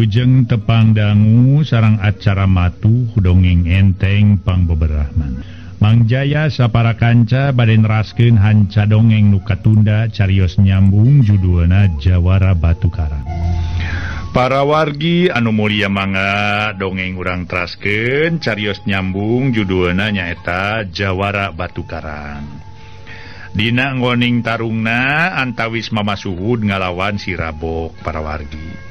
Wilujeng tepang dangu sarang acara matuh dongeng enteng pangbeberahman. Mang Jaya sapara kanca bade neraskeun hanca dongeng nu katunda carios nyambung judulna Jawara Batu Karang. Para wargi anu mulia mangga dongeng urang teraskeun carios nyambung judulna nyaeta Jawara Batu Karang. Dina nggoning tarungna antawis Mama Suhud ngalawan si Rabok para wargi.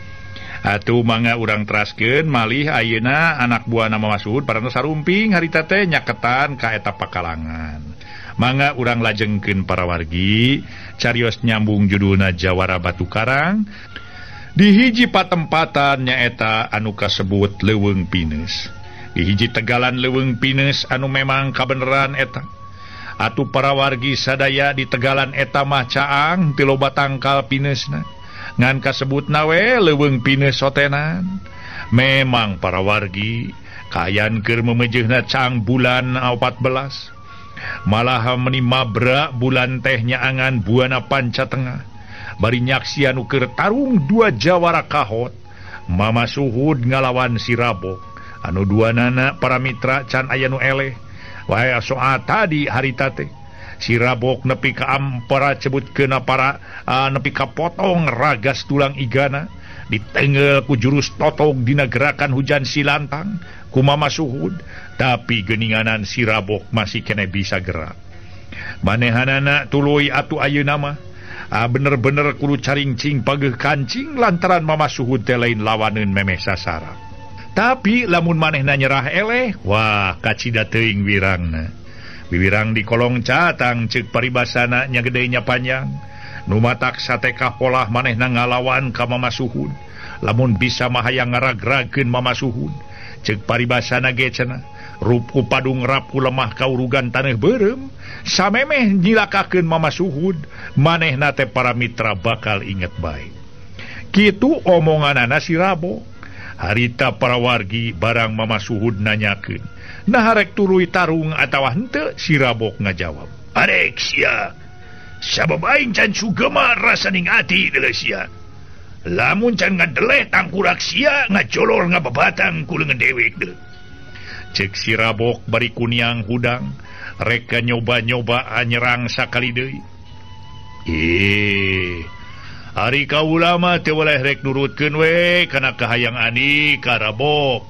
Atuh mangga urang teraskeun malih ayeuna anak buahna Mama Suhud parantos sarumping harita teh nyaketan ka eta pakalangan. Mangga urang lajengkeun para wargi carios nyambung judulna Jawara Batu Karang. Di hiji patempatan nyaeta anu kasebut Leuweung Pinus. Di hiji tegalan Leuweung Pinus anu memang kabeneran eta. Atuh para wargi sadaya di tegalan eta mah caang ti loba tangkal pineusna. Ngan kasebutna we Leuweung Pinus sotenan. Memang para wargi kaayaan keur memejeuhna caang bulan 14. Malah meni mabra bulan teh nyaangan buana panca tengah. Bari nyaksian nu keur tarung dua jawara kahot. Mama Suhud ngalawan si Rabok. Anu dua nana para mitra can aya nu eleh. Wae soal tadi harita teh si Rabok nepi ka ampara cebutkeun para nepi ka potong ragas tulang igana ditenggel ku jurus totog dina gerakan hujan silantang ku Mama Suhud, tapi geuninganan si Rabok masih kene bisa gerak. Manehanana tuluy atuh ayeuna mah bener-bener kudu caringcing pageuh kancing lantaran Mama Suhud teh lain lawaneun memeh sasara. Tapi lamun manehna nyerah eleh, wah kacida teuing wirangna. Wiwirang di kolong catang ceuk paribasana nya gedenya panjang. Nu matak satekah polah manehna ngalawan ka Mama Suhud. Lamun bisa mah hayang ngaragrageun Mama Suhud. Ceuk paribasana ge cenah, rup ku padung rap ku lemah kaurugan taneuh beureum. Samemeh nyilakakeun Mama Suhud, manehna teh para mitra bakal inget bae. Kitu omonganana si Rabok. Harita para wargi barang Mama Suhud nanyakeun, nah rek tuluy tarung atawa henteu? Si Rabok ngajawab, arek sia, sabab aing can sugema rasaning ati deuleu sia. Lamun can ngadeleh tangkurak sia ngajolor ngababatang ku leungeun dewek deuleu. Ceuk si Rabok bari kuniang hudang, rek nyoba-nyoba nyerang sakali deui. Ari kaula mah teu weleh rek nurutkeun we kana kahayang Andika Rabok.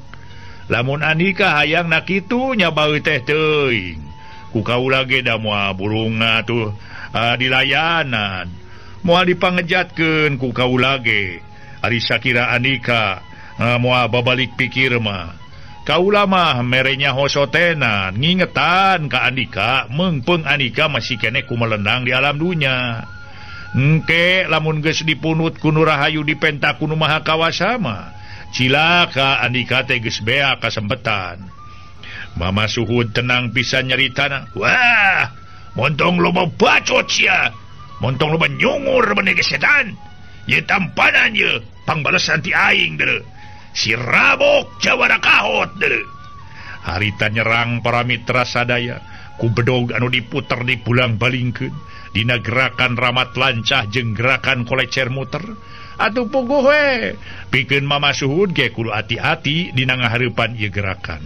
Lamun Andika hayang na kitu nya baeut teh teuing. Ku kaula ge da moal burungna tuh dilayanan. Moal dipangejatkeun ku kaula ge. Ari sakira Andika moal babalik pikir mah. Kaula mah merenya hosotenan ngingetan ka Andika meungpeung Andika masih keneh kumelendang di alam dunya. Engke lamun geus dipunut ku nu rahayu dipenta ku nu maha kawasa mah cilaka Andika teh geus bea kasempetan. Mama Suhud tenang pisan nyaritana. Wah, montong loba bacot sia, montong loba nyungur bener ge setan. Ye tampanan ye pangbalesan ti aing deuleu. Si Rabok jawara kahot deuleu. Harita nyerang para mitra sadaya ku bedog anu diputer dipulang-balingkeun. Dina gerakan ramat lancah jeung gerakan kolecer muter. Atuh puguh we pikeun Mama Suhud ge kudu hati-hati dina ngahareupan ieu gerakan.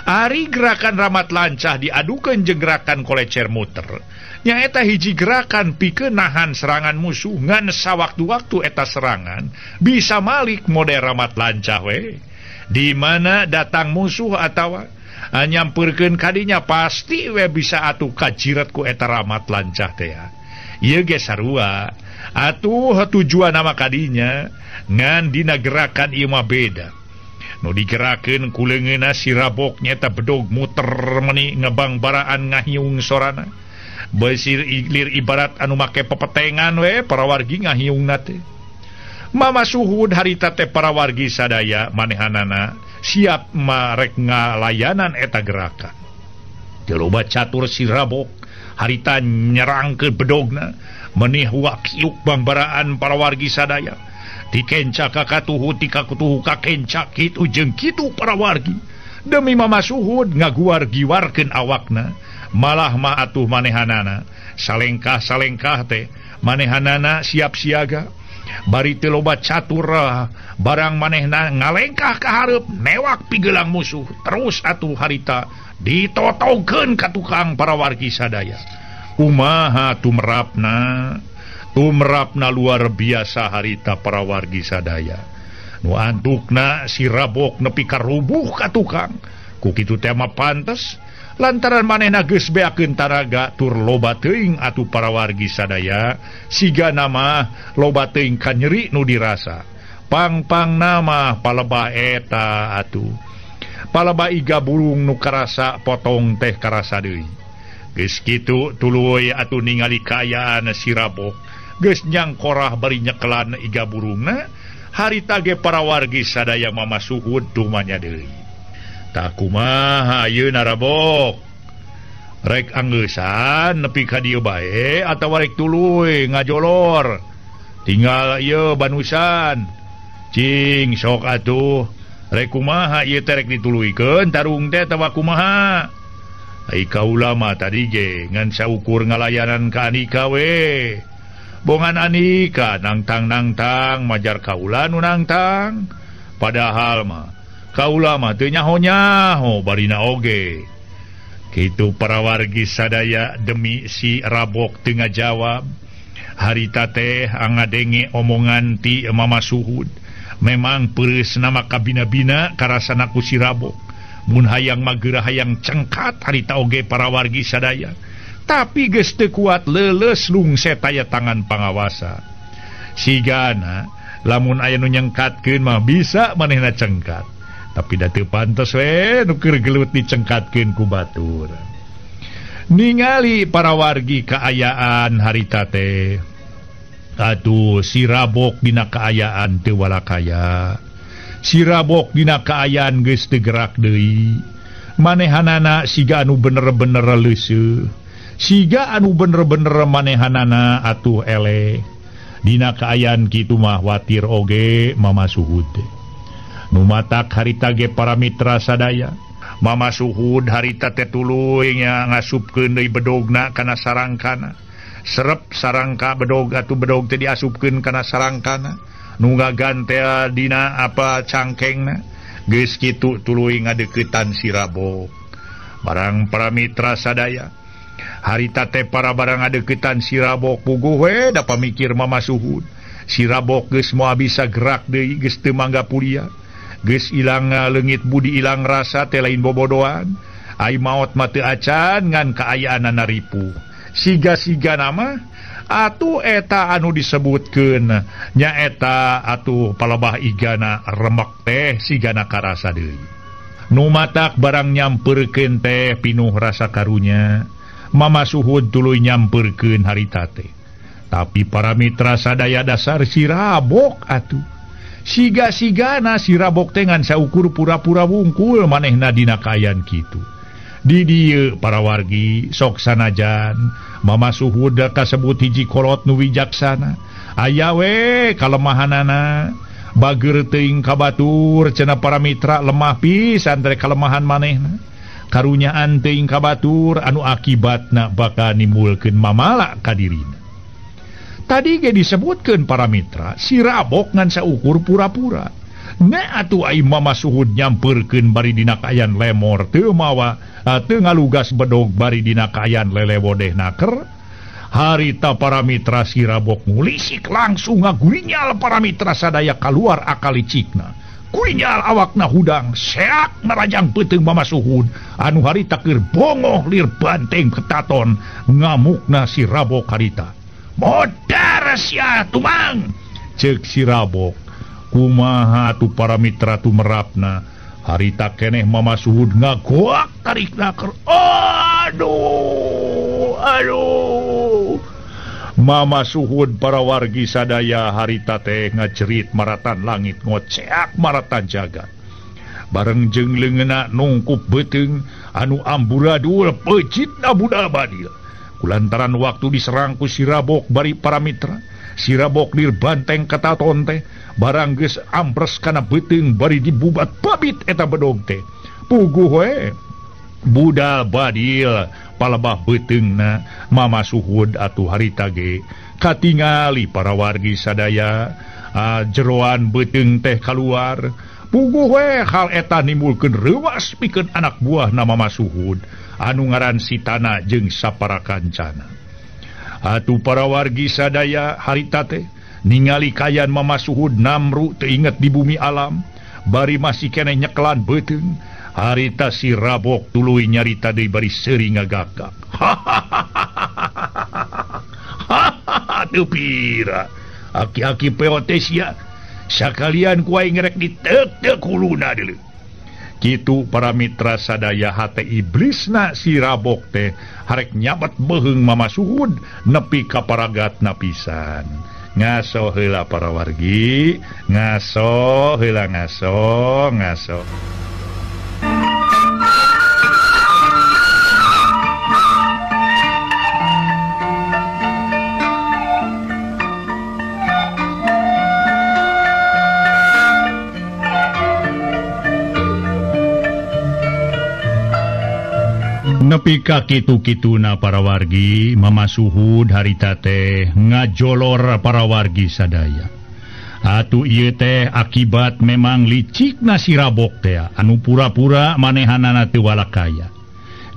Ari gerakan ramat lancah diadukeun jeung gerakan kolecer muter nyaeta hiji gerakan pikeun nahan serangan musuh, ngan sawaktu-waktu eta serangan bisa malik mode ramat lancah we. Di mana datang musuh atawa nyampeurkeun kadinya pasti we bisa atuh kajiret ku eta ramat lancah teh. Ieu ge sarua atuh tujuan nama kadinya ngan dina gerakan ieu mah beda. Nu digerakeun ku leungeunna si Rabok nyaeta bedog muter meni ngebangbaraan ngahiung sorana. Beusir ilir ibarat anu make pepetengan we para wargi ngahiungna teh. Mama Suhud harita teh para wargi sadaya manehanana siap marek ngalayanan eta gerakan. Teu loba catur si Rabok harita nyerang ke bedogna menih wakiuk bangbaraan para wargi sadaya. Dikenca ka katuhu tika kutuhu ka kenca kitu jeung kitu para wargi. Demi Mama Suhud ngaguar-giwarkeun awakna, malah mah atuh manehanana salengkah-salengkah teh manehanana siap siaga. Bari teu loba catur barang manehna ngalengkah ka hareup newak pigelang musuh terus atuh harita ditotogeun ka tukang para wargi sadaya. Kumaha tumrapna? Tumrapna luar biasa harita para wargi sadaya. Nu antukna si Rabok nepi ka rubuh ka tukang. Ku kitu teh mah pantes lantaran manehna geus beakeun taraga tur loba teuing atuh para wargi sadaya siga nama loba teuing kanyeri nu dirasa. Pang-pang nama palebah eta atuh. Palebah iga burung nu karasa potong teh karasa deui. Geus kitu tuluy atuh ningali kaayaan si Rabok. Geus nyangkorah bari nyekelan iga burungna harita ge para wargi sadaya Mama Suhud dumanya deui. Tah kumaha ayeuna Rabok? Rek anggeusan nepi ka dieu bae atawa rek tuluy ngajolor? Tinggal ieu banusan. Cing sok atuh. Rek kumaha ieu teh rek dituluykeun tarung teh atawa kumaha? Ai kaula mah tadi ge ngan saukur ngalayanan ka Anika we. Bongan Anika nangtang-nangtang majar kaula nu nangtang. Padahal mah kaula mah teu nyaho-nyaho barina oge. Kitu para wargi sadaya demi si Rabok teu ngajawab. Harita teh ngadenge omongan ti Mama Suhud. Memang peureus nama kabina-bina karasana ku si Rabok. Mun hayang mageura hayang cengkat harita oge para wargi sadaya. Tapi geus teu kuat leuleus lungset aya tangan pangawasa. Sigana lamun aya nu nyengkatkeun mah bisa manehna cengkat. Tapi da teu pantes we nu keur gelut dicengkatkeun ku batur. Ningali para wargi kaayaan harita teh. Aduh si Rabok dina kaayaan teu walakaya. Si Rabok dina kaayaan geus teu gerak deui. Manehanana siga anu bener-bener leuseuh. Siga anu bener-bener manehanana atuh eleh. Dina kaayaan kitu mah watir oge Mama Suhud. Nu matak harita ge para mitra sadaya. Mama Suhud harita teh tuluy nya ngasupkeun deui bedogna kana sarangkana. Serep sarangka bedog atuh bedog teh diasupkeun kana sarangkana. Nu ngagantel dina apa cangkengna. Geus kitu tuluy ngadeuketan si Rabok. Barang para mitra sadaya. Harita teh para barang ngadeukeutan si Rabok puguh we da pamikir Mama Suhud. Si Rabok geus moal bisa gerak deui geus teu mangga pulia. Geus ilang leungit budi ilang rasa teh lain bobodoan. Ai maot mah teu acan ngan kaayaanana ripuh. Siga-siga nama atuh eta anu disebutkeun nyaeta atuh palebah igana remek teh sigana karasa deui. Nu matak barang nyamperkeun teh pinuh rasa karunya. Mama Suhud tuluy nyamperkeun harita teh. Tapi para mitra sadaya dasar si Rabok atuh. Siga-sigana si Rabok teh ngan saukur pura-pura wungkul manehna dina kaayaan kitu. Di dieu para wargi sok sanajan Mama Suhud kasebut hiji kolot nu wijaksana. Aya we kalemahanana. Bager teuing ka batur cenah para mitra lemah pisan teh kalemahan manehna. Karunyaan teuing ka batur anu akibatna bakal nimbulkeun mamala ka dirina. Tadi ge disebutkeun para mitra si Rabok ngan saukur pura-pura. Na atuh ai Mama Suhud nyamperkeun bari dina kaayaan lemor teu mawa teu ngalugas bedog bari dina kaayaan lelewodeh naker. Harita para mitra si Rabok ngulisik langsung ngagurinyal para mitra sadaya kaluar akal licikna. Kuinyal awakna hudang seak marajang peuteung Mama Suhud anu harita keur bongoh lir banteng ketaton ngamukna si Rabok harita. Modar sia tumang ceuk si Rabok. Kumaha atuh para mitra tumerapna harita keneh Mama Suhud ngagoak tarikna keur aduh aduh. Mama Suhud para wargi sadaya harita teh ngajerit maratan langit ngoceak maratan jagat. Bareng jeung leungeunna nungkup beuteung anu amburadul peucitna budal badil. Kulantaran waktu diserang ku si Rabok bari para mitra, si Rabok lir banteng kataton teh barang geus ambres kana beuteung bari dibubat babit eta bedog teh. Puguh we. Budal badil palebah beuteungna Mama Suhud atuh harita ge katingali para wargi sadaya jeroan beuteung teh kaluar. Puguh we hal eta nimbulkeun reuas pikeun anak buahna Mama Suhud anu ngaran si Tana jeung sapara kancana. Atuh para wargi sadaya harita teh ningali kayan Mama Suhud namru teu inget di bumi alam bari masih keneh nyekelan beuteung. Harita si Rabok tuluy nyarita deui bari seuri ngagagak. Hahaha teu pira aki-aki peote sia sakalian ku aing rek diteuk-teuk huluna deuleu. Kitu para mitra sadaya hate iblisna si Rabok teh harek nyabet beuheung Mama Suhud nepi ka paragatna pisan. Ngaso heula para wargi, ngaso heula ngaso, ngaso. Nepi ka kitu-kituna para wargi, Mama Suhud harita teh ngajolor para wargi sadaya. Atuh ieu teh akibat memang licikna si Rabok teh anu pura-pura manehanana teu walakaya.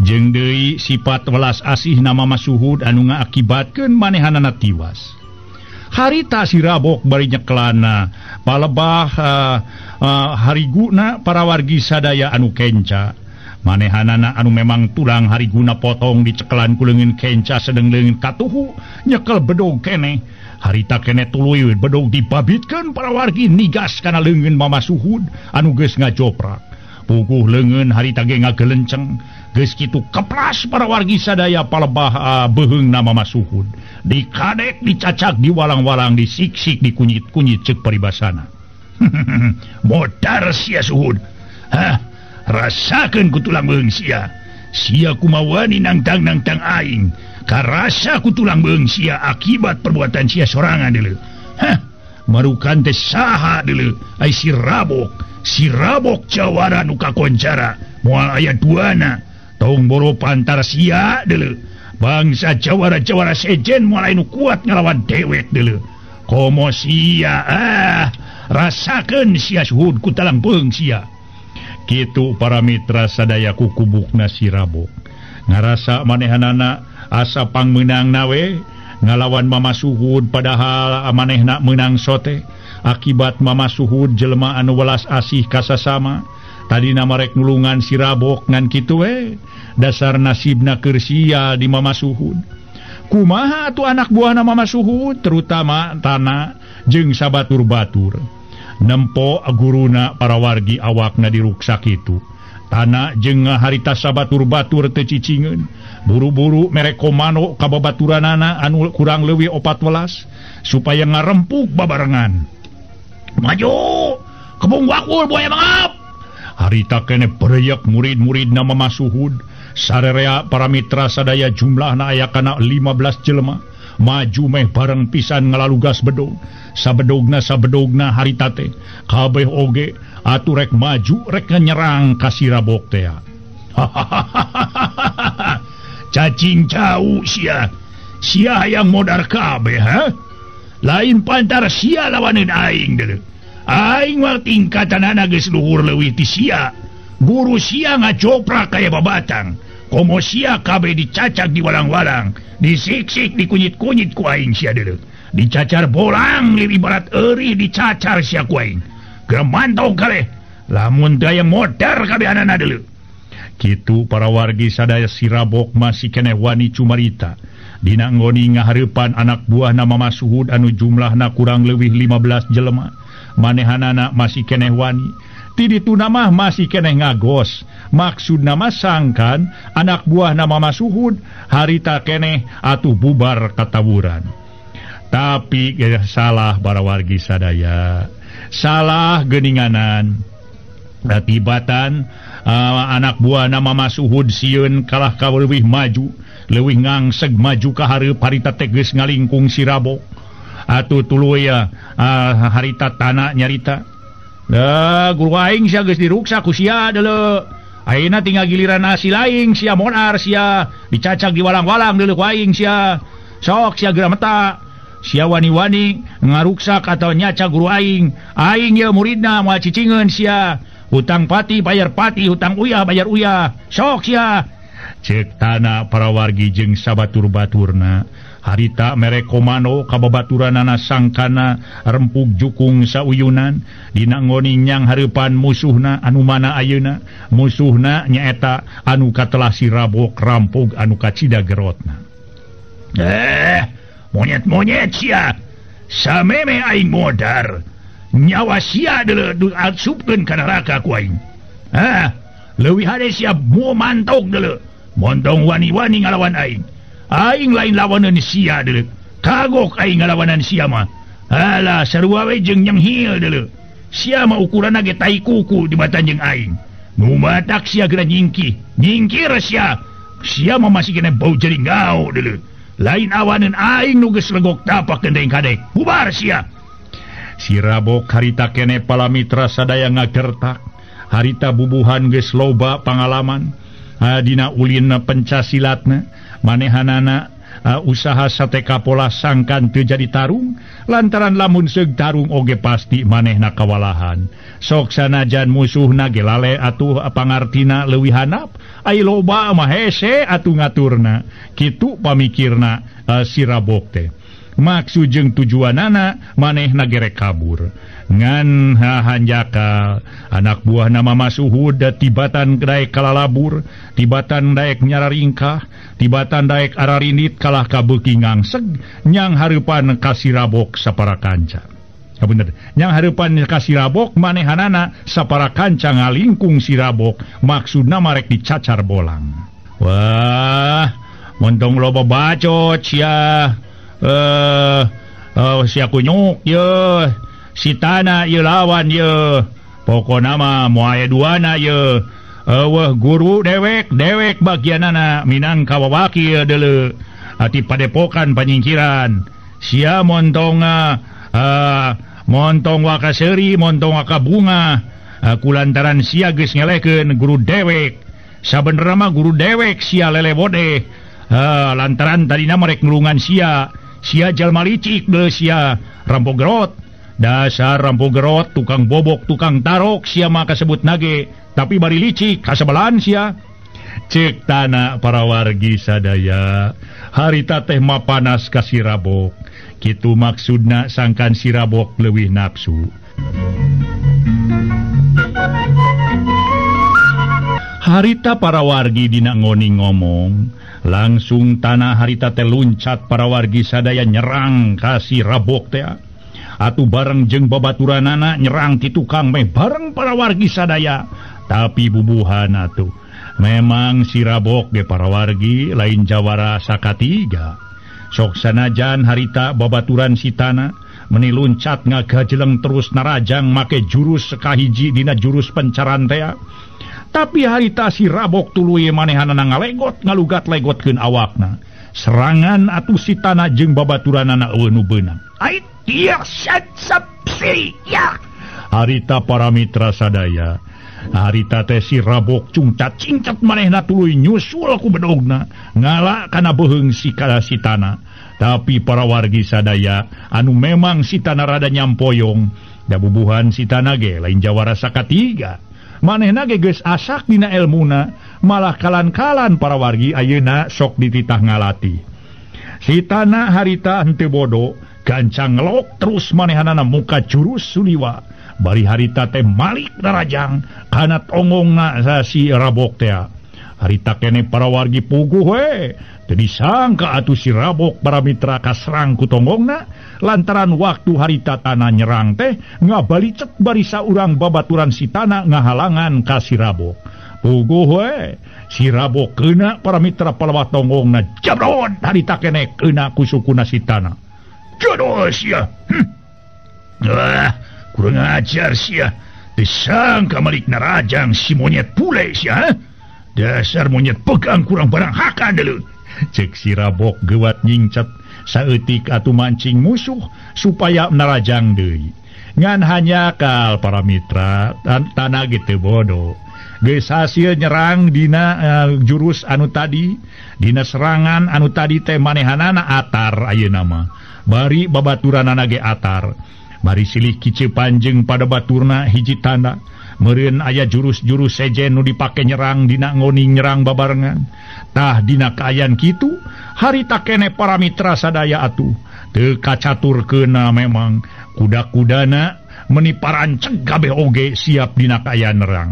Jeung deui sifat welas asihna Mama Suhud anu ngaakibatkeun manehanana tiwas. Harita si Rabok bari nyekelana palebah hariguna para wargi sadaya anu kenca. Manehanana anu memang tulang hariguna potong dicekelan ku leungeun kenca sedeng leungeun katuhu nyekel bedog keneh. Harita keneh tuluy bedog dibabitkeun para wargi nigas kana leungeun Mama Suhud anu geus ngajoprak. Puguh leungeun harita ge ngagelenceng geus kitu keplas para wargi sadaya palebah beuheungna Mama Suhud. Dikadek dicacak diwalang-walang disiksik dikunyit-kunyit ceuk paribasana. Modar sia Suhud. Hah? Rasakeun ku tulang beung sia. Sia kumawani nangtang-nangtang aing. Karasa ku tulang beung sia akibat perbuatan sia sorangan deuleu. Hah, marukan teh saha deuleu? Ai si Rabok, si Rabok jawara nu kakoncara. Moal aya duana. Tong boro pantar sia deuleu. Bangsa jawara-jawara sejen moal aya nu kuat ngalawan dewek deuleu. Komo sia, rasakeun sia Suhud ku tulang beung sia. Kitu para mitra sadaya kukubukna si Rabok. Ngarasa manehanana asa pangmeunang nawe ngalawan Mama Suhud padahal manehna meunang sote. Akibat Mama Suhud jelema anu welas asih kasasama. Tadina marek nulungan si Rabok ngan kitu we. Dasar nasibna keur sia di Mama Suhud. Kumaha atuh anak buahna Mama Suhud terutama Tana jeung sabatur-batur. Nempo guruna para wargi awakna diruksak itu. Tana jeung harita sabatur-batur teu cicingeun. Buru-buru mere komando ka babaturanana anu kurang leuwih 14 supaya ngarempuk babarengan. Maju! Kebung wakul buaya mangap! Harita keneh bereyak murid-muridna Mama Suhud. Sarerea para mitra sadaya jumlahna aya kana 15 jelema. Maju meh bareng pisan ngalalugas bedog. Sabedogna harita teh kabeh oge atuh rek maju rek nyerang ka si Rabok teh. Cacing cau sia. Sia hayang modar kabeh ha? Lain pantar sia lawaneun aing deuleu. Aing mah tingkatanana geus luhur leuwih ti sia. Guru sia ngacoprak kaya babatang. Komo sia kabeh dicacak di walang-walang, disiksik dikunyit-kunyit ku aing sia deuleu. Dicacar bolang ibarat euri dicacar sia ku aing. Geumantog kabeh. Lamun teu aya modar kabehanana deuleu. Kitu para wargi sadaya si Rabok masih keneh wani cumarita. Dina nggoni ngahareupan anak buahna Mama Suhud anu jumlahna kurang leuwih 15 jelema. Manehanana masih keneh wani. Ti ditu mah masih keneh ngagos. Maksudna mah sangkan anak buahna Mama Suhud harita keneh atuh bubar katawuran. Tapi salah para wargi sadaya. Salah geuninganan. Tibatan anak buahna Mama Suhud sieun kalah ka leuwih maju, leuwih ngangseg maju ka hareup harita teh geus ngalingkung si Rabok. Atuh tuluy harita Tana nyarita. Dah guru aing sia geus diruksa ku sia deuleu. Ayeuna tinggal giliran si laing sia monar sia dicacak di walang-walang deuleu ku aing sia. Sok sia geura meta. Sia wani-wani ngaruksak atau nyaca guru aing. Aing ye muridna moal cicingeun sia. Hutang pati bayar pati, hutang uyah bayar uyah. Sok sia. Cek tanah para wargi jeung sabatur-baturna. Harita mere komando ka babaturanana sangkana rempug jukung sauyunan dina ngoni nyang hareupan musuhna anu mana ayeuna musuhna nyaeta anu katelah si Rabok rampug anu kacida gerotna. Monyet-monyet sia sameme aing modar nyawa sia deuleu asupkeun ka neraka ku aing. Leuwih hade sia mo mantok deuleu montong wani-wani ngalawan aing. Aing lain lawanan sia deuleu. Kagok aing ngalawanan sia mah. Alah sarua we jeung nyenghil deuleu. Sia mah ukuranna ge tai kuku dibatan jeung aing. Nu matak sia geura nyingkih. Nyingkir sia. Sia mah masih kena bau jeringau deuleu. Lain awaneun aing nu geus legok tapak gendeng kadek. Bubar sia. Si Rabok harita kene palamitra sadaya ngagertak. Harita bubuhan geus loba pangalaman. Dina ulin pencasilatna manehanana usaha sate kapola sangkan teu jadi tarung lantaran lamun seug tarung oge pasti manehna kawalahan. Sok sanajan musuhna ge lale atuh pangartina leuwih handap ai loba mah hese atuh ngaturna. Kitu pamikirna si Rabok teh. Maksud jeung tujuanana manehna gerek kabur. Ngan hanjakal anak buah nama Masuhud tibatan daek kalalabur, tibatan daek nyararingkah, tibatan daek ararinit kalah kabeuki ngangseg nyang hareupan ka si Rabok sapara kanca. Bener, nyang hareupan ka si Rabok manehanana sapara kanca ngalingkung si Rabok maksudna marek dicacar bolang. Wah, montong loba bacot sia. Sia kunyuk ye. Si tanah ye lawan ye. Pokona mah moal aya duana ye. Eueuh guru dewek dewek bagianana minangka wawakil deuleu. Ati padepokan panyingkiran. Sia montong montong wakaseuri, montong wakabunga. Kulantaran sia geus ngelehkeun guru dewek. Sabenerna mah guru dewek sia lelewodeh. Lantaran tadina marek nulungan sia. Sia jalma licik deuleu sia rampok gerot. Dasar rampok gerot, tukang bobok, tukang tarok sia mah kasebut nage, tapi bari licik kasebelan sia. Cek tanah para wargi sadaya, harita teh mah panas ka si Rabok. Kitu maksudna sangkan si Rabok leuwih nafsu. Harita para wargi dina ngoni ngomong, langsung tanah harita teh luncat para wargi sadaya nyerang ka si Rabok teh. Atuh bareng jeung babaturanana nyerang ti tukang meh bareng para wargi sadaya. Tapi bubuhan atuh memang si Rabok ge para wargi lain jawara sakatiga. Sok sanajan harita babaturan si tanah meni luncat ngagajeleng terus narajang make jurus sakahiji dina jurus pencaran teh. Tapi harita si Rabok tuluy manehanana ngalegot ngalugat-legotkeun awakna. Serangan atuh si tanah jeung babaturanana eueuh nu beunang. Ait ya ya. Harita para mitra sadaya, harita teh si Rabok cungcat cingcat manehna tuluy nyusul ku bedogna ngala kana beuheung si si tanah. Tapi para wargi sadaya anu memang si tanah rada nyampoyong da bubuhan si tanah ge lain jawara sakatiga. Manehna ge geus asak dina elmuna malah kalan-kalan para wargi ayeuna sok dititah ngalati. Si tanah harita henteu bodo gancang ngelok terus manehanana muka jurus suliwa. Bari harita teh malik narajang kana tonggongna si Rabok teh. Harita kene para wargi puguh we. Teu disangka atuh si Rabok para mitra kaserang ku tonggongna lantaran waktu harita tanah nyerang teh ngabalicet barisa urang babaturan si tanah ngahalangan ka si Rabok. Puguh we. Si Rabok kena para mitra palawah tonggongna jabrot harita kene kena ku sukuna si tanah. Jodoh sia. Kurang ajar sia. Disangka malik narajang si monyet pule sia. Dasar monyet pegang kurang barang hakan dulu. Cek si Rabok gewat nyingcat saeutik atuh mancing musuh supaya narajang deui. Ngan hanya kal para mitra tanah gitu bodoh. Geus hasil nyerang dina jurus anu tadi, dina serangan anu tadi teh manehanana atar ayeuna mah. Bari babaturanana ge atar. Bari silih kice panjeng pada baturna hiji tanda. Meureun aya jurus-jurus sejen nu dipake nyerang dina ngoni nyerang babarengan. Tah dina kaayaan kitu harita keneh para mitra sadaya atuh teu kacaturkeunna memang kuda-kudana meni paranceg kabeh oge siap dina kaayaan nerang.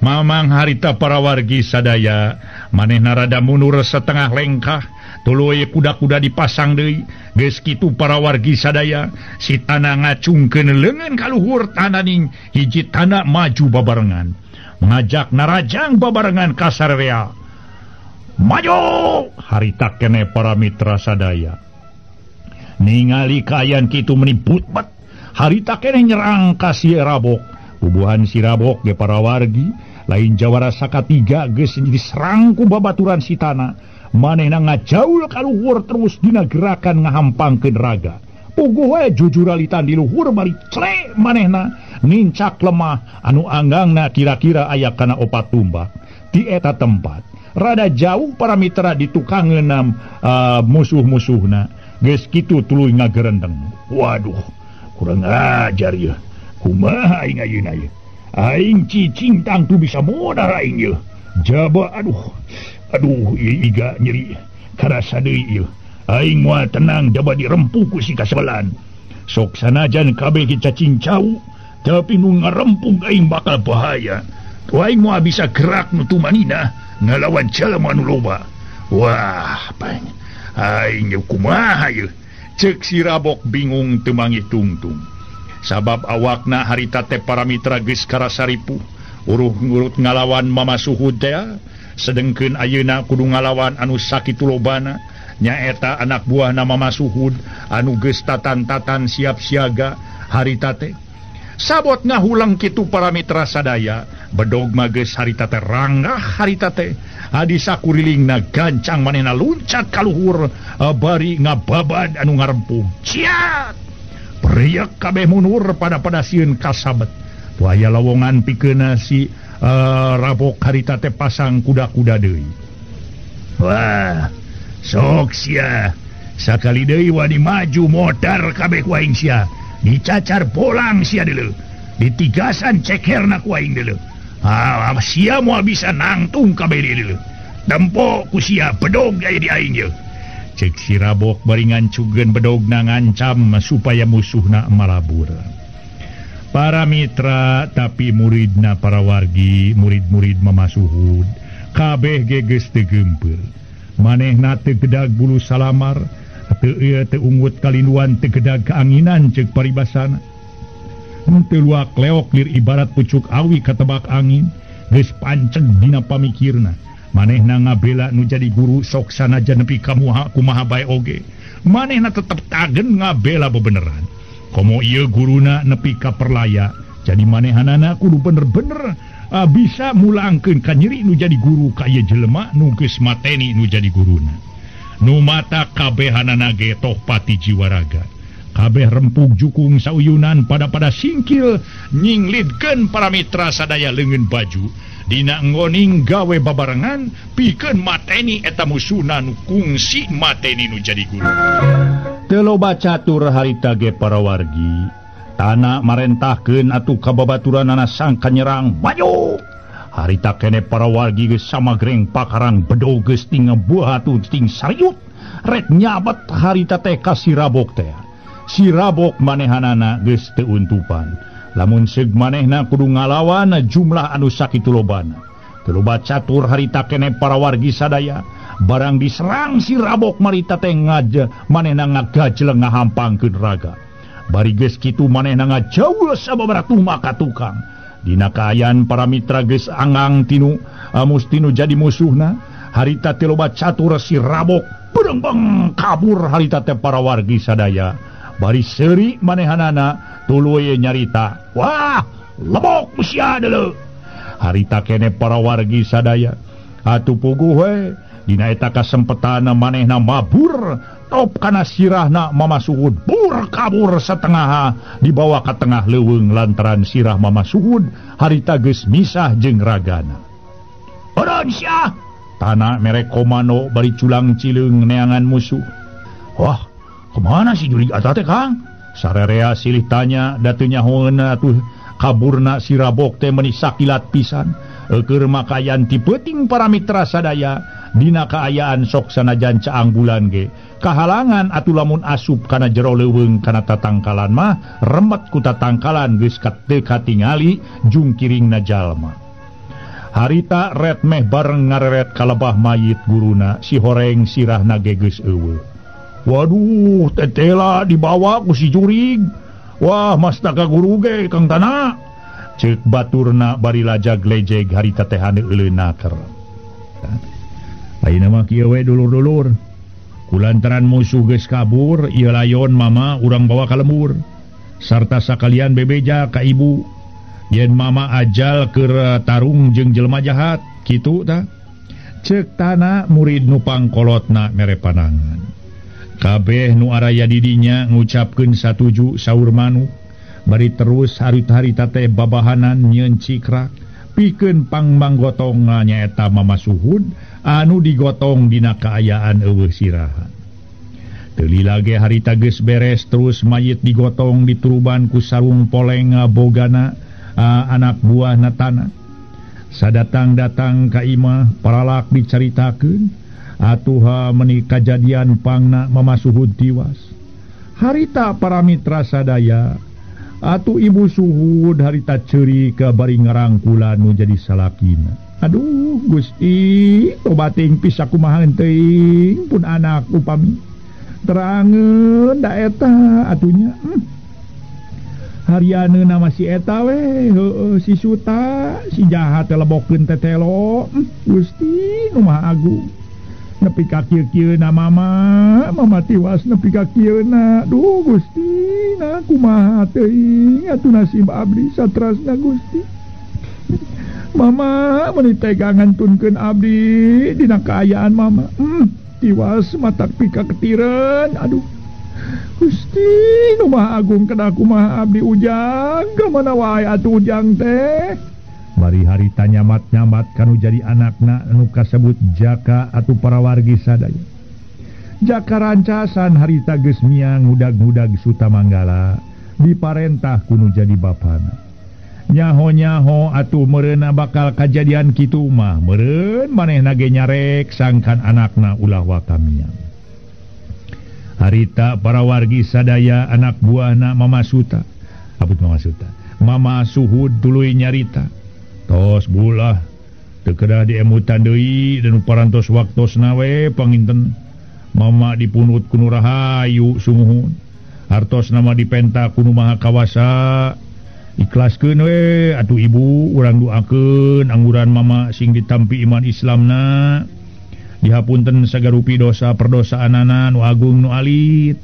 Mamang harita para wargi sadaya manehna rada mundur setengah lengkah tuluy kuda-kuda dipasang deui. Geus kitu para wargi sadaya si tanah ngacungkeun leungeun ka luhur tananing hiji tanah maju babarengan ngajak narajang babarengan ka sararea. Maju harita keneh para mitra sadaya ningali kaayaan kitu meni butbet harita keneh nyerang ka si Rabok. Bubuhan si Rabok ge para wargi lain jawara sakatiga geus diserang ku babaturan si tanah. Manehna ngajaul ka luhur terus dina gerakan ngahampangkeun raga. Puguh we jujuralitan di luhur bari cre manehna nincak lemah anu anggangna kira-kira aya kana opat tumbak. Di eta tempat rada jauh para mitra ditukangeunna musuh-musuhna. Geus kitu tuluy ngagerendeng. Waduh, kurang ajar ieu. Kumaha aing ayeuna ieu? Aing cicing tangtu bisa modar aing ieu. Jaba aduh. Aduh, ieu iga nyeri karasa deui ieu. Aing moal tenang jaba dirempuh ku si kasebelan. Sok sanajan kabeh cacing cau, tapi nu ngarempung aing bakal bahaya. Tu aing moal bisa gerak nu tumanina ngalawan jalma nu loba. Wah, pang. Aing ieu kumaha ieu? Ceuk si Rabok bingung teu mangih tungtung. Sabab awakna harita teh para mitra geus karasa ripuh. Uruh-ngurut ngalawan Mama Suhud teh. Sedengkeun ayeuna kudu ngalawan anu sakitu lobana nyaeta anak buahna Mama Suhud anu geus tatan-tatan siap siaga harita teh. Sabot ngahulang kitu para mitra sadaya bedog mah geus harita teh ranggah harita teh adi sakurilingna gancang manehna luncat ka luhur bari ngababad anu ngarempung. Ciat periak kabeh mundur pada sieun kasabet. Tu aya lowongan pikeunna si Rabok harita teh pasang kuda-kuda deui. Wah, sok sia. Sakali deui wani maju modar kabeh ku aing sia. Dicacar bolang sia deuleu. Ditigasan cekerna ku aing deuleu. Ah, sia moal bisa nangtung kabeh deuleu. Tempo ku sia bedog aya di aing ieu. Cek si Rabok bari ngancugeun bedogna ngancam supaya musuhna malabur. Para mitra tapi muridna para wargi murid-murid Mama Suhud kabeh ge geus teu geumpeur. Manehna teu gedag bulu salamar, teu ieu teu ungut kalinduan, teu gedag kaanginan ceuk paribasana. Teu luak leok lir ibarat pucuk awi katebak angin, geus panceg dina pamikirna. Manehna ngabela nu jadi guru sok sanajan nepi ka kumaha bae oge. Manehna tetep tagen ngabela bebeneran. Komo ieu guruna nepi ka perlaya, jadi manehanana kudu bener-bener bisa mulangkeun ka nyeri nu jadi guru ka ieu jelema nu geus mateni nu jadi guruna. Nu mata kabehanana ge toh pati jiwa raga. Kabeh rempug jukung sauyunan pada singkil nyinglidkeun para mitra sadaya leungeun baju. Dina ngoning gawe babarengan pikeun mateni eta musuhna nu kungsi mateni nu jadi guru. Teu loba catur harita ge para wargi. Tanah marentahkeun atuh ka babaturanana sangka nyerang maju. Harita keneh para wargi geus samagreng pakarang bedog geus ting buah atuh ting sariut. Rek nyabet harita teh ka si Rabok teh. Si Rabok manehanana geus teu untupan. Lamun seug manehna kudu ngalawan jumlah anu sakitu lobana. Teu loba catur harita keneh para wargi sadaya. Barang diserang si Rabok marita teh manehna ngagajleng ngahampangkeun raga. Bari geus kitu manehna ngajaul sababaraha tumak ka tukang. Dina kaayaan para mitra geus anggang tinu mustinu jadi musuhna. Harita teh loba catur si Rabok berengbeng kabur harita teh para wargi sadaya. Bari seuri manehanana tuluy nyarita, wah lebok sia deuleu. Harita keneh para wargi sadaya atuh puguh we Dina eta kasempetana manehna mabur top kana sirahna Mama Suhud bur kabur setengah dibawa ka tengah leuweung lantaran sirah Mama Suhud harita geus misah jeung ragana. Eureun sia! Tana mere komando bari culang cileung neangan musuh. Wah, kemana si jurig eta teh Kang? Sarerea silih tanya da teu nyahoeuna atuh kaburna si rabok teh meuni sakilat pisan. Eueur makayan ti peuting para mitra sadaya dina kaayaan sok sanajan caang bulan ge kahalangan atuh lamun asup kana jero leuweung kana tatangkalan mah remet ku tatangkalan geus teu katingali jungkiringna jalma. Harita ret meh bareng ngareret kalebah mayit guruna si horeng sirahna ge geus eueuh. Waduh, tetela dibawa ku si jurig. Wah, mastaka guru ge Kang Tana. Ceuk baturna bari lajag lejeg harita teh hane euleun naker. Ayeuna mah kieu we dulur-dulur. Kulantaran musuh geus kabur, ieu layon mama urang bawa ka lembur. Sarta sakalian bebeja ka ibu. Yen mama ajal keur tarung jeung jelema jahat, kitu tah. Ceuk Tana murid nu pangkolotna mere panangan. Kabeh nu araya di dinya ngucapkeun satuju saur manuk. Bari terus harita-harita teh babahanan nyieun cikrak pikeun pangmanggotongna nyaeta Mama Suhud anu digotong dina kaayaan eueuh sirahan. Teu lila ge harita geus beres terus mayit digotong dituruban ku sarung poleng bogana anak buahna Tana. Sadatang-datang ka imah paralak dicaritakeun atuh meuni kajadian pangna Mama Suhud tiwas. Harita para mitra sadaya atuh Ibu Suhud harita ceurik bari ngarangkulan nu jadi salakina. Aduh Gusti, tobating pisakumaha teuing pun anak upami terangeun da eta atunya. Harianeuna mah si eta we, heueuh si Suta, si jahat teh lebokeun tetelo. Gusti nu Maha Agung. Nepi ka kieu-kieuna mama, mama tiwas nepi ka kieuna. Duh Gusti, na kumaha teuing atuh nasib abdi satrasna Gusti. Mama meuni tega ngantunkeun abdi dina kaayaan mama. Tiwas matak pika ketireun. Aduh. Gusti nu Maha Agung kedah kumaha abdi ujang, ka mana wae atuh ujang teh. Bari harita nyamat-nyamat kanu jadi anakna nu kasebut Jaka atuh para wargi sadaya. Jaka rancasan harita geus miang ngudag-ngudag Sutamanggala diparentah kunu jadi bapana. Nyaho-nyaho atuh meureunna bakal kajadian kitu mah meureun manehna ge nyarek sangkan anakna ulah waka miang. Harita para wargi sadaya anak buahna Mama Suta. Aput Mama Suta. Mama Suhud tuluy nyarita. Tos bulah teu kedah diemutan deui dan parantos waktosna we panginten mama dipunut ku nu rahayu sumuhun. Hartos nama dipenta ku nu Maha Kawasa. Ikhlaskeun we atuh ibu urang doakeun angguran mama sing ditampi iman Islamna. Dihapunten sagarupi dosa perdosaanana nu agung nu alit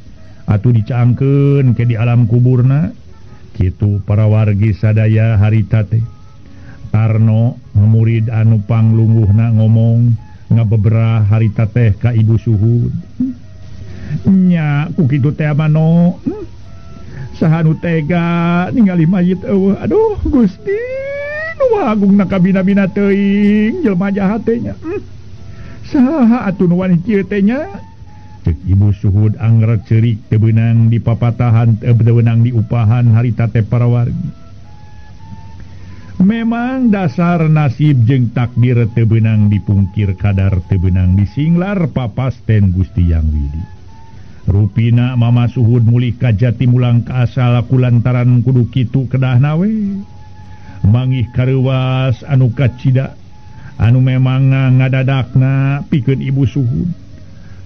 atuh dicaangkeun ke di alam kuburna. Kitu para wargi sadaya harita teh. Tarno murid anu panglungguhna ngomong ngabeberah harita teh ka Ibu Suhud. Nya ku kitu teh mano. Saha nu tega ningali mayit eueuh. Aduh Gusti nu Maha Agung na kabina-bina teuing jelema jahat teh nya. Saha atuh nu wani kieu teh nya? Ceuk Ibu Suhud angger ceurik teu beunang dipapatahan teu beunang diupahan harita teh para wargi. Memang dasar nasib jeung takdir teu beunang dipungkir kadar teu beunang disinglar papasten Gusti Yang Widi. Rupina Mama Suhud mulih ka jati mulang ka asal kulantaran kudu kitu kedahna we. Mangih kareuwas anu kacida anu memang ngadadakna pikeun Ibu Suhud.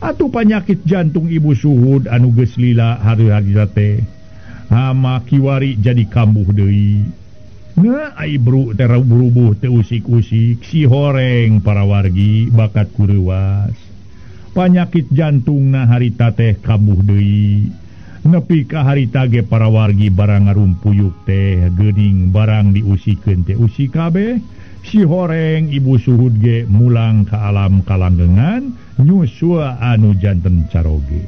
Atuh panyakit jantung Ibu Suhud anu geus lila hari-hari teh hama kiwari jadi kambuh deui. Nah, ai bru teh rubuh teh usik-usik si horeng para wargi bakat kureuwas. Panyakit jantungna harita teh kambuh deui. Nepi ka harita ge para wargi barang ngarumpuyuk teh geuning barang diusikeun teh usik kabeh. Si horeng Ibu Suhud ge mulang ka alam kalanggengan nyusul anu janten caroge.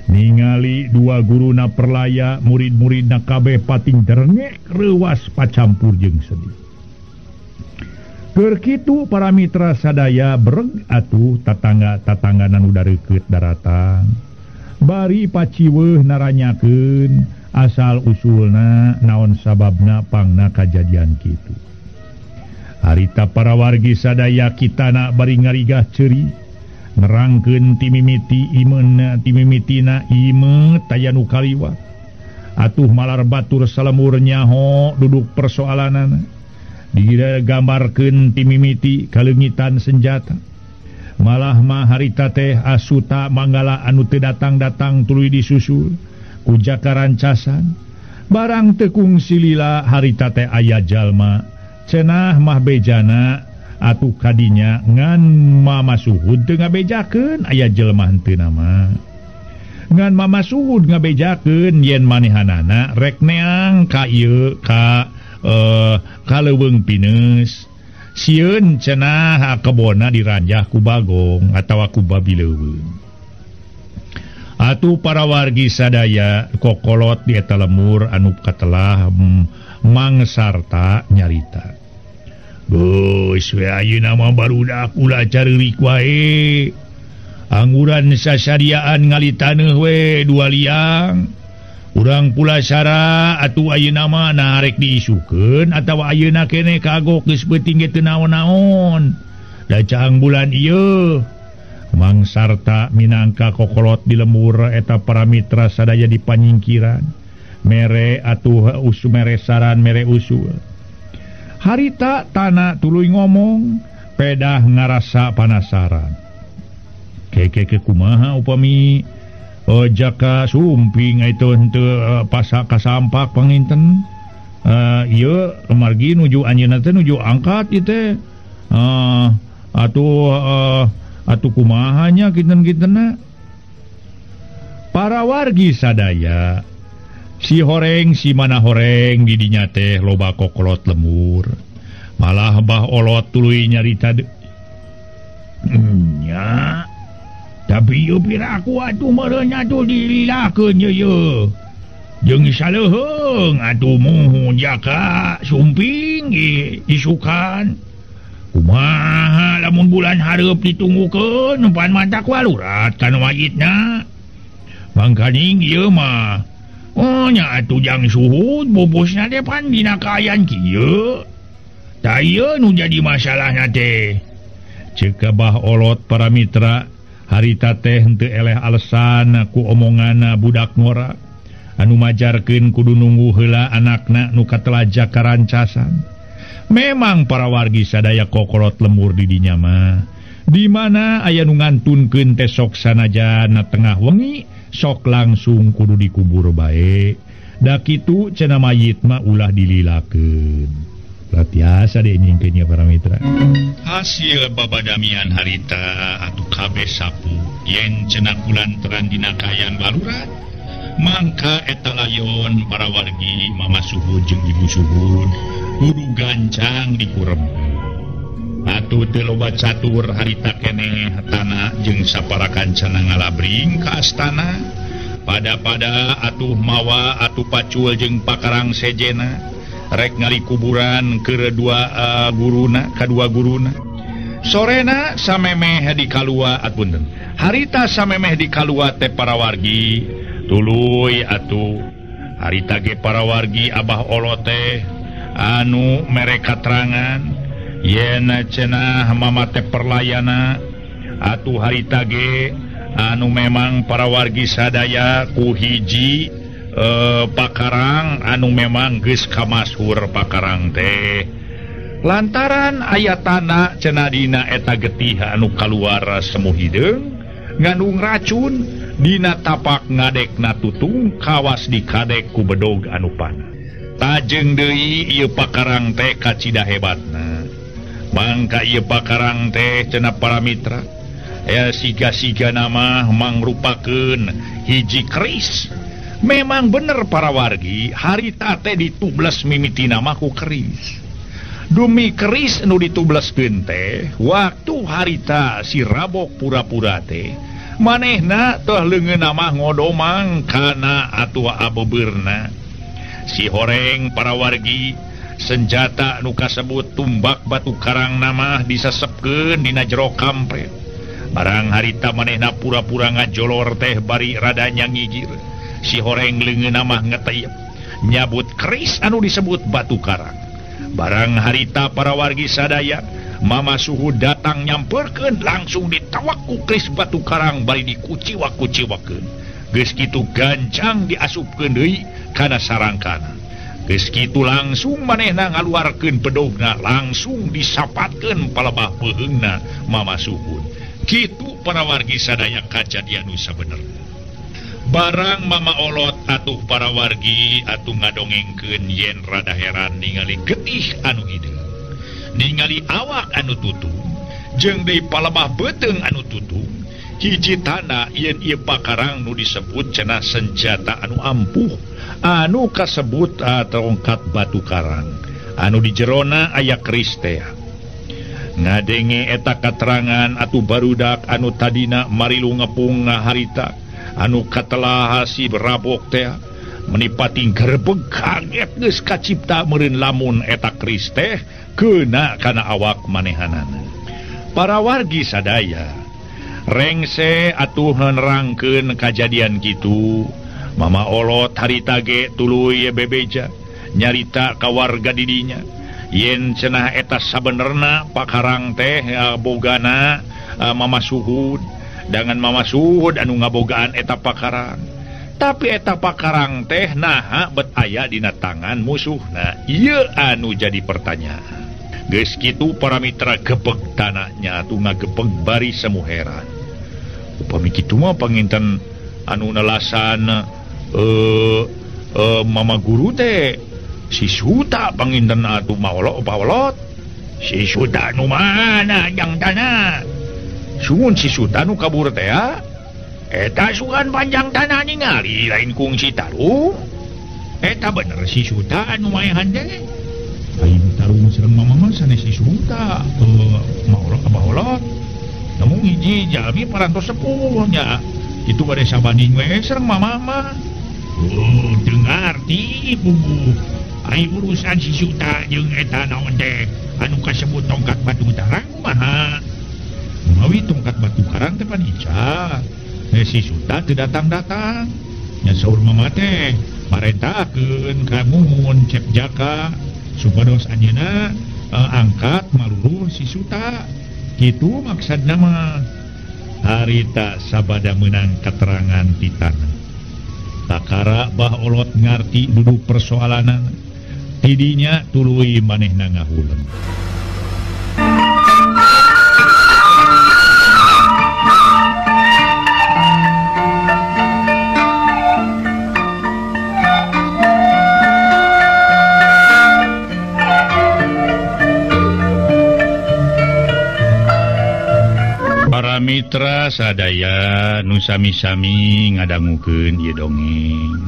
Ningali dua guruna perlaya murid-muridna kabeh pating derengek reuwas pacampur jeung sedih. Keur kitu para mitra sadaya bereg atuh tatangga-tatangga nu dareukeut daratang. Bari paciweuh naranyakeun asal usulna naon sababna pangna kajadian kitu. Harita para wargi sadaya kitana bari ngarigah ceuri nerangkeun timimiti imeuna timimitina ime taya nu kaliwat. Atuh malar batur salemur nyaho duduk persoalanana. Digambarkeun timimiti kaleungitan senjata. Malah mah harita teh asuta manggala anu teu datang-datang tuluy disusul ku jaka rancasan. Barang teu kungsi lila harita teh aya jalma cenah mah bejana atuh kadinya ngan Mama Suhud teu ngabejakeun aya jelema henteu nama. Ngan Mama Suhud ngabejakeun yen manehanana rek neang ka ieu ka kaleuweung pineus. Sieun cenah kebona diranjah ku Bagong atawa ku babi leuweung. Atuh para wargi sadaya kokolot di eta lemur anu katelah Mangsarta nyarita. Geus we ayeuna mah barudak ulah careurik wae. Angguran sasadiaan ngali taneuh we dua liang. Urang pulasara atuh ayeuna mah nah rek diisukeun atawa ayeuna keneh kagok geus beuting ge teu naon-naon. Da caang bulan ieu. Mangsarta minangka kokolot di lemur eta para mitra sadaya dipanyingkiran. Mere atuh usu mere saran mere usul. Harita tanah tuluy ngomong pedah ngarasa panasaran. Keke kumaha upami jaka sumping itu henteu pasak kasampak panginten. Ieu margi nuju anjeunna teh nuju angkat ieu teh. Atuh kumaha nya kinten-kintenna. Para wargi sadaya si horeng si mana horeng didinya teh loba kokolot lemur. Malah bah olot tuluy nyarita nya. Tapi ieu piraku atuh meureun atuh dililakeun ieu. Jeung saleuheung atuh muhun jaka sumping isukan. Kumaha lamun bulan hareup ditunggukeun pan mata kualurat kana mayitna. Mangkaning ieu mah oh nya atuh jang Suhud bubusna teh pan dina kaayaan kieu. Tah ieu nu jadi masalahna teh. Ceuk bah olot para mitra harita teh henteu eleh alesan ku omonganna budak ngora anu majarkeun kudu nunggu heula anakna nu katelah jaka rancasan. Memang para wargi sadaya kokolot lemur di dinya mah. Di mana aya nu ngantunkeun teh sok sanajan tengah wengi sok langsung kudu dikubur bae. Da kitu cenah mayit mah ulah dililakeun. Tiasa dinyingkeun nya para mitra. Hasil babadamian harita atuh kabeh sapu yen cenah kulantaran dina kaayaan balurat mangka eta layon para wargi Mama Suhud jeung Ibu Suhud kudu gancang dikurem. Atuh teu loba catur harita keneh tanah jeung sapara kancana ngalabring ka astana. Pada-pada atuh mawa atuh pacul jeung pakarang sejena rek ngali kuburan keur dua guruna kadua guruna. Sorena samemeh di kalua apunten. Harita samemeh di kalua teh para wargi tuluy atuh harita ge para wargi Abah Olo teh anu mere katerangan yen cenah mama teh perlayana atuh harita ge anu memang para wargi sadaya ku hiji pakarang anu memang geus kamashur pakarang teh lantaran aya tanah cenah dina eta getih anu kaluar semu hideung ngandung racun dina tapak ngadekna tutung kawas dikadek ku bedog anu panah. Tajeng deui ieu pakarang teh kacida hebatna. Mangka ieu pakarang teh cenah para mitra ya siga-siga nama mangrupakeun hiji keris. Memang bener para wargi harita teh ditubles mimiti nama ku keris. Dumi keris nu ditubleskeun teh waktu harita si rabok pura-pura teh manehna teh leungeunna mah ngodomang kana atuh abebeurna. Si horeng para wargi senjata nu kasebut tumbak batu karang nama disesepkeun dina jero kampret. Barang harita manehna pura-pura ngajolor teh bari rada nyangigir. Si horeng leungeunna mah ngeteyep nyabut keris anu disebut batu karang. Barang harita para wargi sadaya Mama Suhu datang nyamperkeun langsung ditawak ku keris batu karang bari dikuciwak-kuciwakeun. Geus kitu gancang diasupkeun deui kana sarangkana. Geus kitu langsung manehna ngaluarkeun bedogna langsung disapatkeun palebah peuheungna Mama Suhud. Kitu para wargi sadaya kajadian nu sabenerna. Barang Mama Olot atuh para wargi atuh ngadongengkeun yen rada heran ningali getih anu hideung, ningali awak anu tutung, jeung deui palebah beuteung anu tutung. Hiji tanda yen ieu pakarang nu disebut cenah senjata anu ampuh anu kasebut tongkat batu karang anu di jerona aya keris teh. Ngadenge eta katerangan atuh barudak anu tadina marilu ngepung ngaharita anu katelaha si rabok teh menipati gerbeg kaget geus kacipta meureun lamun eta keris teh keuna kana awak manehanana. Para wargi sadaya rengse atuh nerangkeun kajadian kitu. Mama Olot harita ge tuluy bebeja nyarita ka warga didinya yen cenah eta sabenerna pakarang teh bogana Mama Suhud dangan Mama Suhud anu ngabogaan eta pakarang. Tapi eta pakarang teh naha bet aya dina tangan musuhna. Ieu anu jadi pertanyaan. Geus kitu para mitra gebeg tanahnya atuh ngagebeg bari semu heran. Upami kitu mah panginten anu nelasan Mama Guru teh si Suta panginten atuh maolok paolot. Si Suta nu mana jang tanah? Sungun si Suta nu kabur teh ya? Eta sugan panjang tanah ningali lain kungsi tarung. Eta bener si Suta anu maehan teh. Aing tarung sareng mama mah sanes si Suta maolok paolot. Namun hiji jalmi parantos sepuh nya. Kitu bade sabanding we sareng mama mah. Oh, teu ngarti puguh. Ai urusan si Suta jeung eta naon teh anu kasebut tongkat batu karang kumaha? Mawi tongkat batu karang teh panica. Si Suta teu datang-datang. Nya saur mama teh marentakeun ka Mumun Cep Jaka supados anjeunna angkat maluruh si Suta. Kitu maksudna mah. Harita sabada meunang keterangan ti tanah. Takara Bah Olot ngarti duduk persoalanan. Tidinya tuluy manehna ngahuleng. Para mitra sadaya nu sami-sami ngadangukeun ieu dongeng.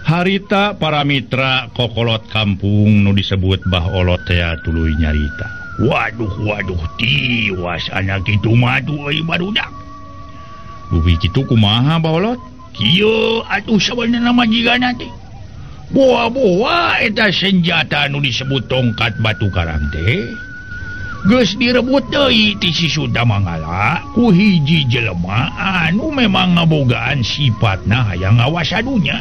Harita para mitra kokolot kampung nu disebut Bah Olot teh tuluy nyarita. Waduh waduh tiwas anak kitu mah atuh euy barudak. Bumi kitu kumaha Bah Olot? Kieu atuh sabenerna mah jigana teh. Boa-boa eta senjata nu disebut tongkat batu karang teh geus direbut deui ti si Suta Manggala ku hiji jelema anu memang ngabogaan sifatna hayang ngawasa dunya.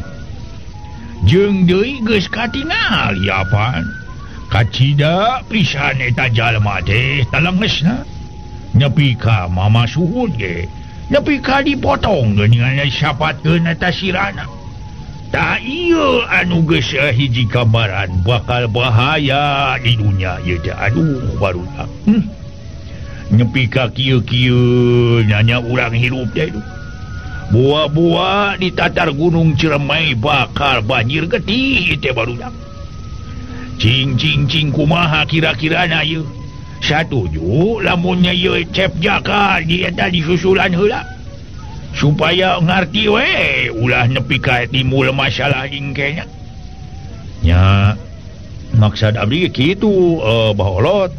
Jeung deui geus katingal apaan kacida pisan eta jalma teh talengesna nepi ka Mama Suhud ge nepi ka dipotong geuningan sapatkeun eta sirana. Tah ieu anu geus hiji gambaran bakal bahaya di dunya ieu teh. Aduh barudak. Nepi ka kieu-kieu nya urang hirup teh. Buah-buah di tatar Gunung Ciremai bakal banjir getih teh barudak. Cing cing cing kumaha kira-kirana ieu? Satuju lamunnya ieu Cep Jaka di eta disusulan heula. Supaya ngarti we ulah nepi ka timbul masalah ingkenya. Nya Maksad abdi kitu baholot.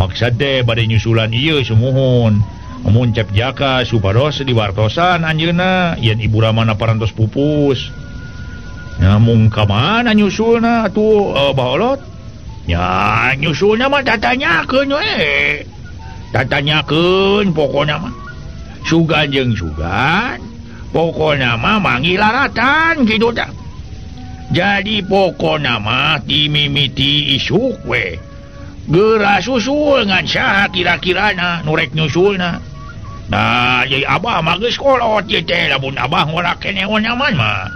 Maksad teh bade nyusulan ieu sumuhun. Mun Cep Jaka supados diwartosan anjeunna yen Ibu Ramana parantos pupus. Nyamung ka mana nyusulna atuh baholot? Ya nyusulna mah tatanyakeun we. Tatanyakeun pokona mah. Sugan jeung sugan, pokona mah manggih laratan kitu tah. Jadi pokona mah timimiti isuk we. Geura susul ngan saha kira-kirana nu rek nyusulna. Nah, jadi abah mah geus kolot ieu teh lamun abah ngora keneh nyaman mah.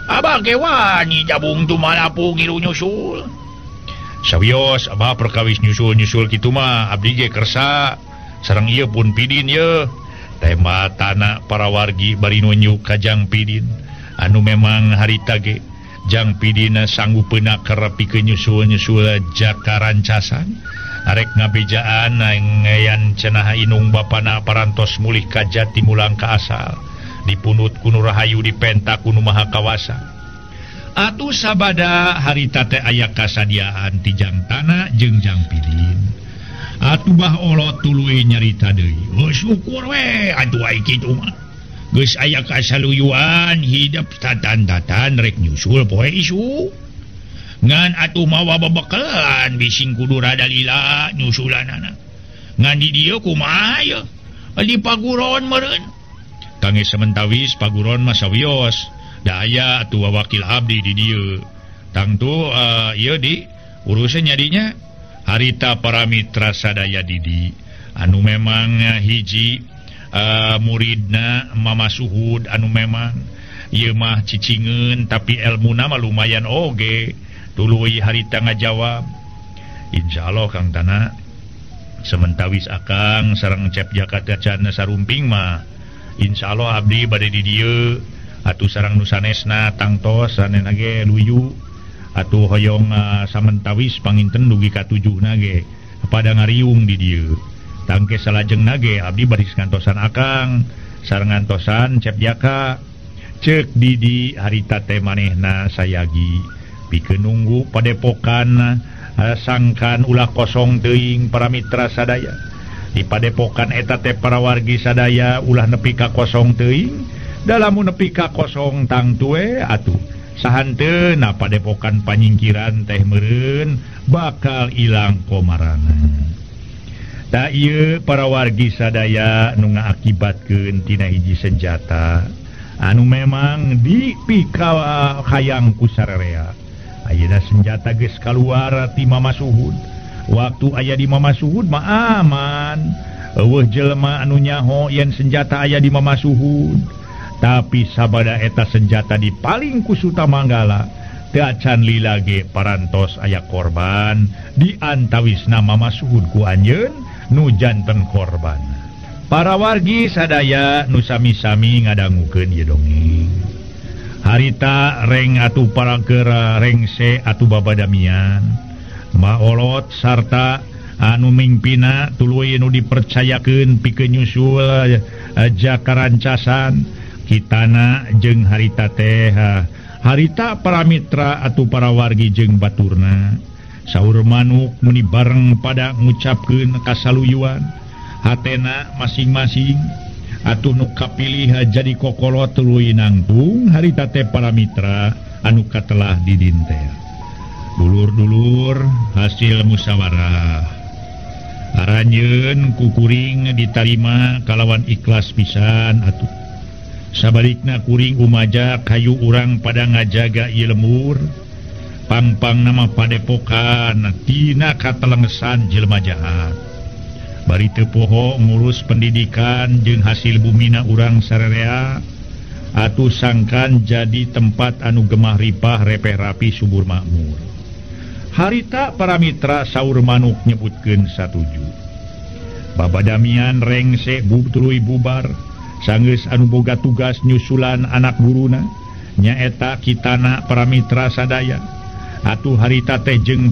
Abah ge wani jabung tumalapu ngilu nyusul. Sawios abah perkawis nyusul-nyusul kitu mah abdi ge kersa sareng ieu pun pidin ye. Tema tanah para wargi bari nunjuk ka Jang Pidin anu memang harita ge Jang Pidin sanggup peuna kerep pikeun nyusul-nyusul Jaka Rancasan arek ngabejaan ngayan cenah inung bapana parantos mulih ka jati mulang ka asal dipunut ku nu rahayu dipenta ku nu maha kawasa. Atuh sabada harita teh aya kasadiaan ti Jang Tana jeung Jang Pidin. Atuh bah olot tuluy nyarita deui. Oh syukur we atuh ai kitu mah. Geus aya kasaluyuan hidup tatan-tatan rek nyusul poe isuk. Ngan atuh mawa bebekelan bising kudu rada lila nyusulanana. Ngan di dieu kumaha ye? Di paguron meureun. Kangge samentawis paguron mah sawios. Da aya atuh wakil abdi di dieu. Tangtu ieu di urusan nyadinya harita para mitra sadaya Didi anu memang hiji muridna Mama Suhud anu memang ieu mah cicingeun tapi elmuna mah lumayan oge tuluy harita ngajawab. Insyaallah Kang Tana sementawis akang sareng Cep Jaka teh sarumping mah insyaallah abdi bade di dieu atuh sareng nu sanesna tangtos sanena ge luyu atuh hoyong samentawis panginten dugi ka tujuhna ge pada ngariung di dieu. Tangke salajengna ge abdi baris ngantosan akang sareng ngantosan Cep Jaka. Ceuk Didi harita teh manehna sayagi pikeun nunggu padepokan sangkan ulah kosong teuing para mitra sadaya. Di padepokan eta teh para wargi sadaya ulah nepi ka kosong teuing, dalamun nepi ka kosong tangtue atuh sahanteuna padepokan panyingkiran teh meureun bakal ilang komarana. Ta ieu para wargi sadaya nu ngaakibatkeun tina hiji senjata anu memang dipika hayang ku sararea. Ayeuna senjata geus kaluar ti Mama Suhud. Waktu aya di Mama Suhud mah aman. Eueuh jelema anu nyaho yen senjata aya di Mama Suhud. Tapi sabada eta senjata dipaling ku Sutamanggala teu acan lila ge parantos aya korban di antawisna Mama Suhud ku anjeun nu janten korban. Para wargi sadaya nu sami-sami ngadangukeun ieu dongeng. Harita reng atuh paragera rengse atuh babadamian. Maolot sarta anu mingpina tuluy nu dipercayakeun pikeun nyusul Jaka Rancasan Kitana jeung harita teh harita para mitra atuh para wargi jeung baturna. Saur manuk muni bareng pada ngucapkeun kasaluyuan hatena masing-masing atuh nu kapilih jadi kokolot tuluy nangtung harita teh para mitra anu katelah didintel. Dulur-dulur hasil musyawarah aranjeun kukuring ditarima kalawan ikhlas pisan atuh. Sabalikna kuring umaja kayu urang pada ngajaga ieu lembur pangpang nama padepokan tina katelengesan jelema jahat. Bari teu poho ngurus pendidikan jeung hasil bumina urang sararea atuh sangkan jadi tempat anu gemah ripah repeh rapi subur makmur. Harita para mitra saur manuk nyebutkeun satuju. Babadamian rengse tuluy bubar sanggeus anu boga tugas nyusulan anak guruna nyaeta Kitana para mitra sadaya. Atuh harita teh jeung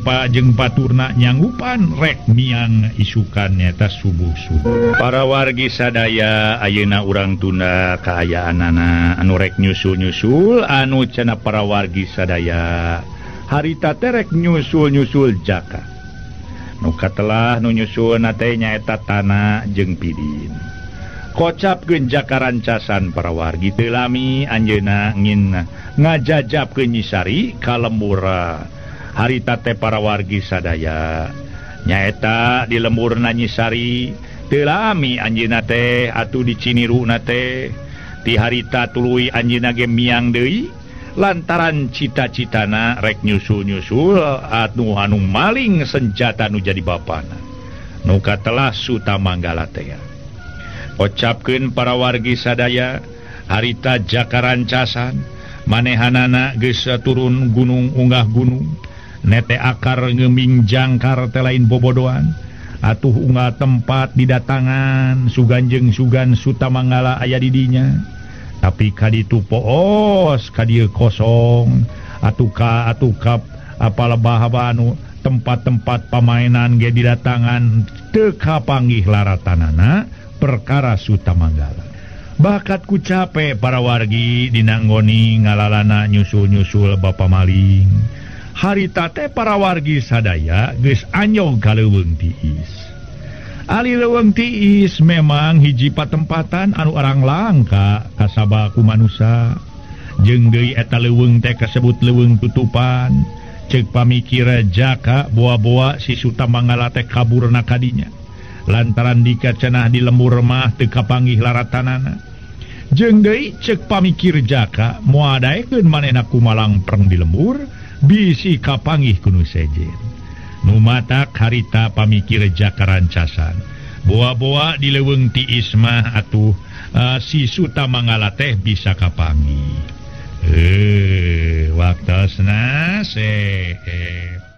paturna nyanggupan rek miang isukan nyaeta subuh-subuh. Para wargi sadaya ayeuna urang tunda kaayaanana anu rek nyusul-nyusul anu cenah para wargi sadaya Harita terek nyusul-nyusul Jaka. Nu katelah nu nyusul teh nyaeta Tana jeung Pidin. Kocapkeun Jaka rancasan para wargi teu lami anjeunna ngin ngajajapkeun Nyi Sari ka lembur. Harita teh para wargi sadaya nyaeta di lemburna Nyi Sari teu lami anjeunna teh atuh diciniruna teh. Ti harita tuluy anjeunna ge miang deui lantaran cita-citana rek nyusul-nyusul anu anu maling senjata nu jadi bapana. Nu katelah Sutamanggala teh. Ocapkeun para wargi sadaya harita Jaka rancasan manehanana geus turun gunung unggah gunung nete akar ngeming jangkar teh lain bobodoan atuh unggal tempat didatangan sugan jeung sugan Sutamanggala aya di dinya. Tapi kaditu poos kadieu kosong atuka atukap apal bahaba anu tempat-tempat pamainan ge didatangan teu kapanggih laratanana perkara Sutamanggala. Bakat ku cape para wargi dinanggoni ngalalana nyusul-nyusul bapa maling. Harita teh para wargi sadaya geus anyog ka leuweung tiis. Ali leuweung tiis memang hiji patempatan anu arang langka kasaba ku manusa. Jeung deui eta leuweung teh kasebut leuweung tutupan. Ceuk pamikir Jaka boa-boa si Sutamanggala teh kaburna kadinya. Lantaran dika cenah di lembur mah teu kapanggih laratanana. Jeung deui ceuk pamikir Jaka moal daekeun manehna kumalang preng di lembur bisi kapanggih ku nu sejen. Nu matak harita pamikir Jaka rancasan boa-boa di leuweung tiis mah atuh si Sutamanggala teh bisa kapanggih. Waktosna seep.